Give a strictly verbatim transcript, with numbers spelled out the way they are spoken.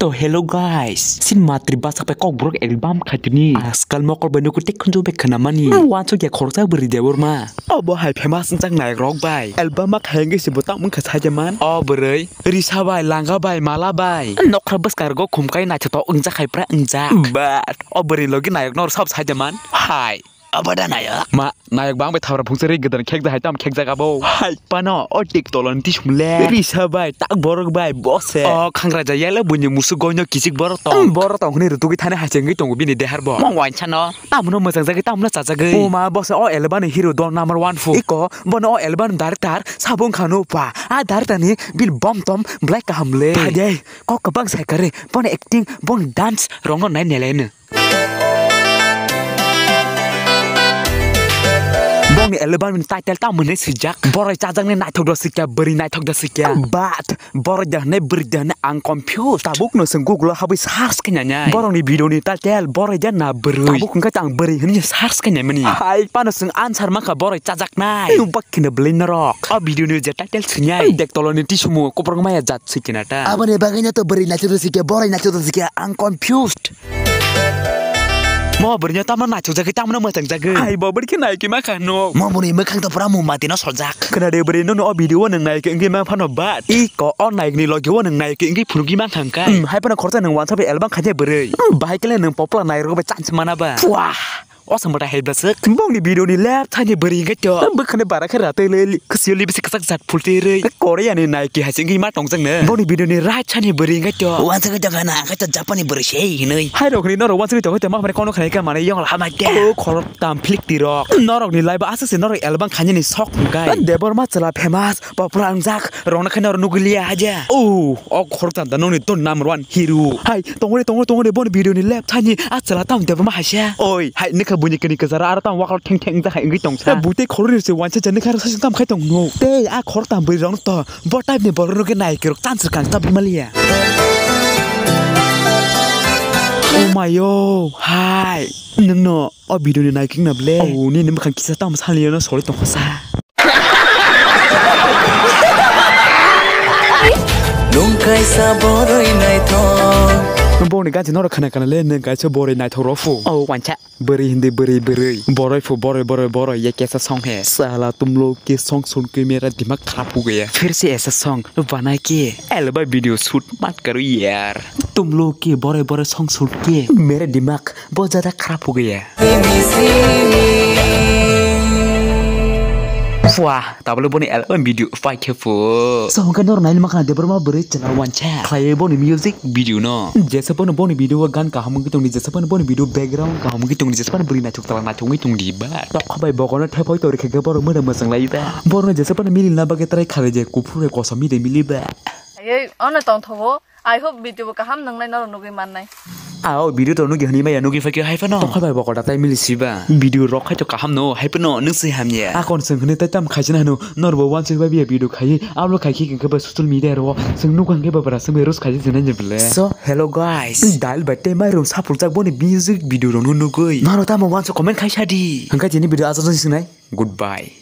To hello guys, sin matri basa pai kok borok album khaitini. Askal mokol bai nuku tek khunju bai khana mani. Wansuk ya khoroksa bwrwi Debbarma. Obo hai famous wngjak nayok rok bai. Album ma khai wngwi se bo tamo wngkha sajaman. O bwrwi risa bai, langa bai, mala bai. Nokra bwskang rogo khumkai naithotok wngjak hai pra wngjak. But o bwrwi logi nayok no sab sajaman. Hai. Abo da nayok? Ma, nayok bang bai thabra phungsa ri gdan khek da hai tam khek jaga bo. Hai pano o tik tolon tismule. Risa bai, tak borok bai, bose. O khangra ja yale buini musu goino kichik borok tong. Borok tong hwnwi rutugwi thani hai chengwi tongo bini dehar bo. Mo wainsa no. Tamuno mwchang jagwi, tamuno chajagwi. O ma, bose o eleba ni hero don number one fu. Iko, bono o eleba ni director, sabo wngkha no pa. A director ni bil bom tom, black kaham le. Phai de, kok kwbang sai kare, bono acting, bono dance, rong no nai nelai no. Bongni album ni title tamo hinwi swijak? Boroi chajaknai naithok da sikya, bwrwi naithok da sikya. But boroi da hwnwi, bwrwi da hwnwi ang confused. Tabuk no chwng Google o habwi search khe nainai. Borokni video ni title boroi da na bwrwi? Tabuk hwnkhe ang bwrwi hwnwi search khe naimani. Hai phano chwng answer mankha boroi chajaknai. Nubak kheno bwlwi norok. O video ni je title swngnai. Dek toloni tisumu koprok maya jat swi kena ta. Aboni bagwi no to bwrwi naithok da sikya, boroi naithok da sikya, ang confused. Mo bwrwino tamo naithok jagwi, tamo no mwchang jagwi. Ai bo bwrwi khe naikhe ma kha no. Mo bwrwi mwkhang to pura mumati no sojak. Khna de bwrwi, nono o video o nwng naikhe wngwi ma phano bat. I ko o naikni logi o nwng naikhe wngwi phunugwi ma kha wngkha. Hmm, hai phano khoroksa nwng wansa bai album khaide bwrwi. Hmm, bahai kele nwng popular nairok bai chance mana ba. Puah. O samata hai blaswk. Bongni video ni left side ni bwrwi wngkhe to. Bwkhani bara khe ratwi le, khasiyo le bisi kwchak jat. Pultirwi Korea ni naiki hai se wngwi ma tongjakno. Boni video ni right side ni bwrwi wngkha to. Wansugwi tongkha na, khe to Japan ni bwrwi se hinwi. Hai rok ni norok wansugwi tongkha to, ma phani kono khnai kha mane yong la hamai khe. O khorok tam phlik tirok. Norok ni life aswk se norok album khainani sok hwnkhe. Debbarma chwla famous, popular wngjak, rok no khe norok nugwi liya haja. O, o khorok tam da nokni to number one hero. Hai, tongori, tongori, tongori, boni video ni left side ni a chwla tam Debbarma haisa. Oi, hai, nokha buini kini kwcharo aro tam waklok theng theng wngjakha wngwi tongsa. Bui tei khoroknwi se wansajani khe aro sasing tam khai tong nuk. Tei a khoroktam bwrwi rok to bo type ni borok rok khe nai kwrwk chance rwkha ang tabuk maliya. Oh my yo, hai. Nwngno o video ni nai khe wngna ble. Oh, nini mwkhang kisa tamo saliya no sori tongkha sa. Nwng kaisa boroi naithok. Bongni ganchi norok khana khana le, nwng kaisa boroi naithok rok phu. Oh, wancha. Bwrwi hindi bwrwi bwrwi. Boroi phu boroi boroi boroi ye kaisa song he. Sala tum log ke song sun ke mera dimag kharap ho gaya. Phir se aisa song bana ke album video shoot mat karo yaar. Tum log ke boroi boroi song sun ke mera dimag bahut zyada kharap ho gaya. Wah. Tabole boni album video pai khe phu. So hwnkhe norok naini mankha Debbarma bwrwi chwla wancha khlaiwi boni music video no. Jesa phano boni video o gan kaham wngwi tongdi, jesa phano boni video background kaham wngwi tongdi, jesa phano bwrwi naithok twla naithok wngwi tongdi ba. Tokha bai bokono thepai tori khe borok mwda mwchang lai ba. Borokno jesa phano milina bagwi try khalai je kuphur bai kosom mide mili ba. Ayoi, ono tongthogo. I hope video bo kaham nwngnai norok nugwi mannai. Ah, o video to nugwi hwnwi maya nugwi phaikhe hai phano. Tokha bai bokol da tai mili siba. Video rok khai to kaham no hai phano nwng se hamya. Akon swng hwnwi tai tam khaisina hwno norok bo wansuk bai biya video khai upload khai khe khe ba social media ro swng nukha hwnkhe ba bwra swng bai roast khai se nai je bwle. So hello guys. Dal bai tei mairum saphuljak boni music video rok no nugwi. Norok tamo wansuk comment khai sa di. Hwnkhe chini video aswk se sinai. Goodbye.